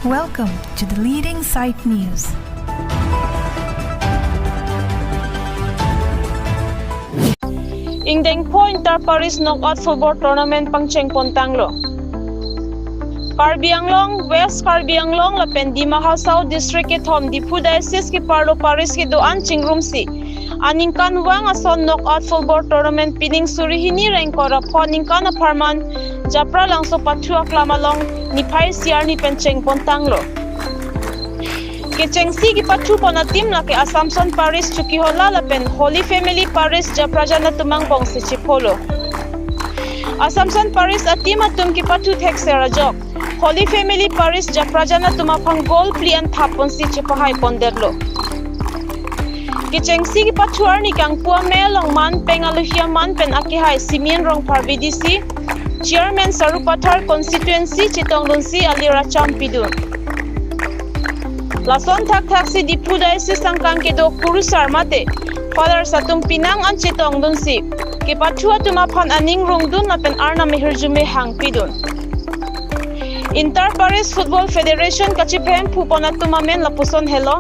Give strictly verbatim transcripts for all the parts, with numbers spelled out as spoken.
Welcome to the leading site news. Ingdeng pho Inter Parish Knockout Football Tournament pangcheng pontanglo. Karbi Anglong, West Karbi Anglong lapen Dima Hasao District kethom Diphu Diocese keparlo parish kedo-an chingrumsi aningkanvang ason Knockout Football Tournament pining suri hini ra ingkoi ra pho aningkan apharman Japralangso pathu aklam along niphai isi arni pen cheng pontanglo. Kechengsi kepathu pon ateam lake Assumption Parish Chokihola lapen Holy Family Parish Japrajana atum angbongsi chepholo. Assumption Parish ateam atum kepathu thekser ajok Holy Family Parish Japrajana atum aphan goal phli an thap ponsi chepahai pondetlo. Kechengsi kepathu arni kangpu amei along manpeng alohi aman pen akehai Simeon Rongphar V D C, Chairman Sarupathar Constituency chetongdunsi alir acham pidun. Lason thakthaksi Diphu Diocese angkang kedo kurusar mate Fathers atum penang an chetongdunsi kepathu atum aphan aning rongdun lapen Arnam ahirjume hangpidun. Inter Parish Football Federation kachiphem phupon atum amen lapuson helo: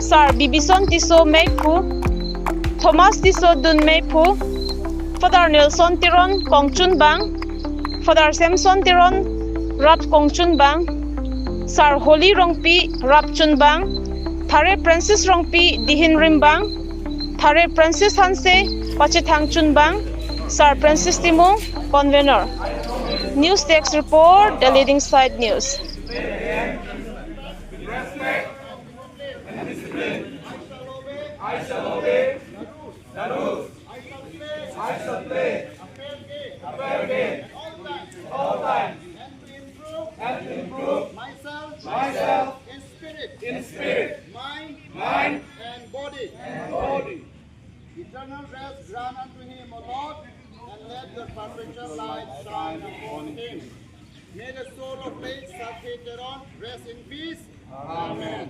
Sar Bibison Tisso meiphu, Thomas Tisso dun meiphu, Father Nelson Teron kongchunbang, Father Samson Teron rat kongchunbang, Sar Holy Rongpi rap chunbang, Thare Francis Rongpi dihin rimbang, Thare Francis Hanse pachethang chunbang, Sar Francis Timung convener. News Desk Report, The Leading Site News. I shall obey. I shall play. I shall play a fair game. A fair game. All time. All time. And to improve. And to improve. Myself. Myself. In spirit. In spirit. Mind. Mind. And body. And body. Eternal rest grant unto him, O Lord, and let your perpetual light shine upon him. May the soul of late Sakhi Teron rest in peace. Amen.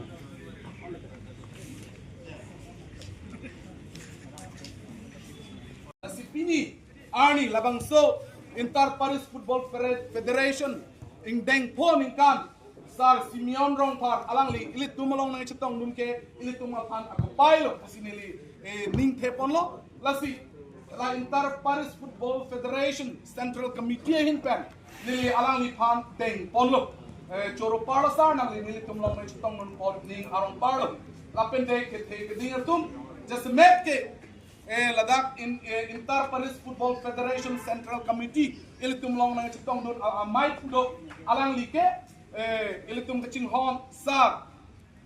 Lasi pini arni labangso Inter Parish Football Fede-, Federation ingdeng pho aningkan Sar Simeon Rongphar alangli ilitum along nangchetongdun ke ilitum aphan akopai lo pusi neli, eh, ning theponlo. Lasi la Inter Parish Football Federation Central Committee ahin pen neli alangliphan dengponlo. Eh, choro parlo sar, nangli nelitum along nangchetongdun apot ning arong parlo. Lapen de kethe keding atum, jasemet ke, eh, ladak in, eh, Inter Parish Football Federation Central Committee ilitum along nangchetongdun a-, amei pudo alangli ke, eh, ilitum kachinghon Sar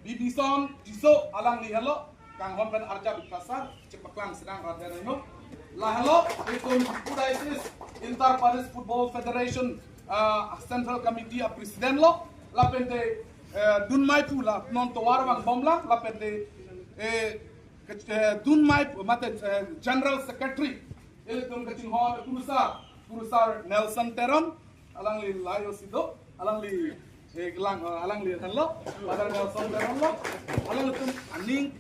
Bibison Tisso alangli helo, kanghon pen arjap ikasar, chepaklang sedang raden no. Lahelo, itum Diphu Diocese Inter Parish Football Federation, ah, Central Committee a President lo, lapen de, eh, dun meiphu la non tovar vangbomlang, lapen de, eh, ke-, eh, dun meiphu, mate, eh, General Secretary, ilitum kachinghon, Kurusar, Kurusar Nelson Teron, alangli layo sido, alangli, eh, lang, eh, alangli helo, Father Nelson Teron lo, alanglitum aning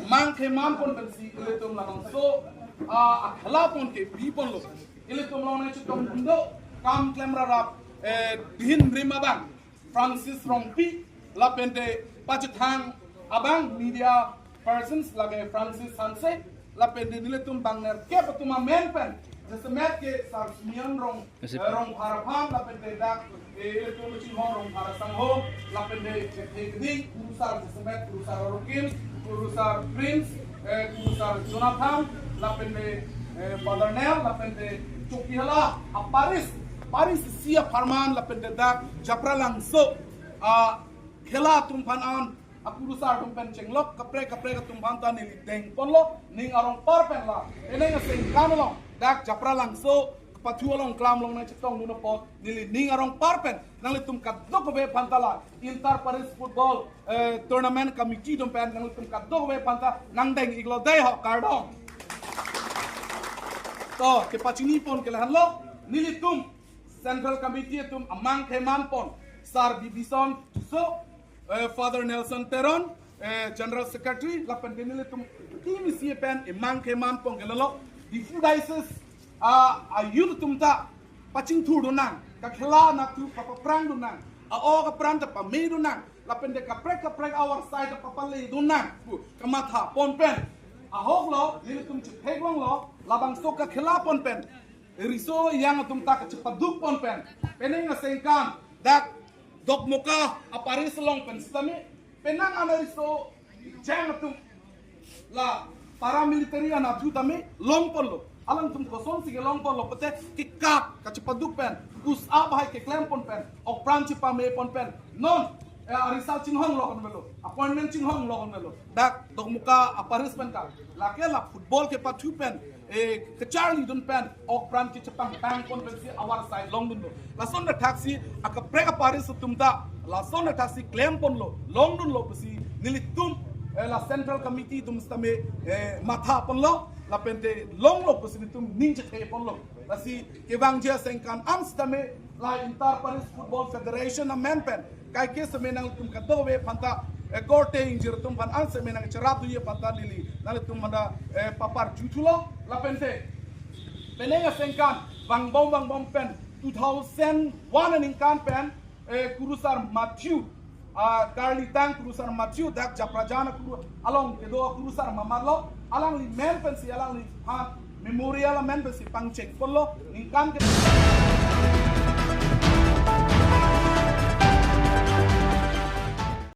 mang keman pon pensi ilitum labangso, ah, akhela pon ke bi ponlo. Ilitum along nangchetongdun do, kam klem rarap, eh, dihin rim abang Francis Rongpi, lapen de pachethang abang media persons lake Francis Hanse, lapen de nelitum bang nerkep atum amen pen, jasemet ke Sar Simeon Rong, Nasib. Eh, Rongphar aphan, lapen de dak, eh, ilitum kachinghon Rongphar asangho, lapen de kethe keding, Kurusar jasemet, Kurusar Arukin, Kurusar Prince, eh, Kurusar Jonathan, lapen de, eh, Father Nel, lapen de Chokihola a parish, parish isi apharman, lapen de dak Japralangso, ah, khela atum aphan an, akurusar atum pen chenglok kaprek kaprek atum aphan ta neli dengponlo, ning arong par pen la, eneng asengkan along, dak Japralangso kepathu along klam along nangchetongdun apot, neli ning arong par pen nanglitum kadokave aphan ta la Inter Parish Football, eh, Tournament Committee atum pen nanglitum kadokave aphan ta nangdeng iklo dei ho, kardom. To, kepachini pon ke lahenlo, nelitum Central Committee atum amang keman pon, Sar Bibison Tisso, eh, Father Nelson Teron, eh, General Secretary, lapen de nelitum team isi pen emang keman pon ke lalo, Diphu Diocese, ah, a youth atum ta pachingthurdun nang, kakhela natu papaprangdun nang, a-ok apran ta pamedun nang, lapen te kaprek kaprek avarsai ta papale dun nang pu kamatha pon pen, ahok lo nelitum chetheklong lo, labangso kakhela pon pen, riso ejang atum ta kachepaduk pon pen, penang asengkan dak Dokmoka a-parish along pen sitame, penang an ariso ejang atum la paramilitary anatthu tame long ponlo. Alangtum kosonsi kelong ponlo pute, kekap kachepaduk pen, push up hai keklem pon pen, ok pran chepame pon pen, non eh, arisa chinghong lo kon melo, appointment chinghong lo kon melo. Dak Dokmoka a-parish pen ka, lake la football kepathu pen, eh, kacharli dun pen, ok pran kechepangpang pon pensi avarsai longdunlo. Lason athaksi akaprek a-parish atum ta lason athaksi klem ponlo, longdunlo pusi nelitum, eh, la central committee atum sitame, eh, matha ponlo, lapen te longlo pusi nelitum ning chethe ponlo. Lasi kevangji asengkan an sitame la Inter Parish Football Federation amen pen kaike sitame nangtum kadokave aphanta, eh, korte ingjir atum aphan an sitame nangcherap duye aphanta neli nangtum aphanta, eh, papar juthulo. Lapen te penang asengkan vangbom vangbom pen two thousand one aningkan pen, eh, Kurusar Matthew, ah, Karlitang Kurusar Matthew dak Japrajan akuru along kedo Kurusar mamatlo, alangli men pensi alangliphan memorial amen pensi pangcheng ponlo, ningkan ke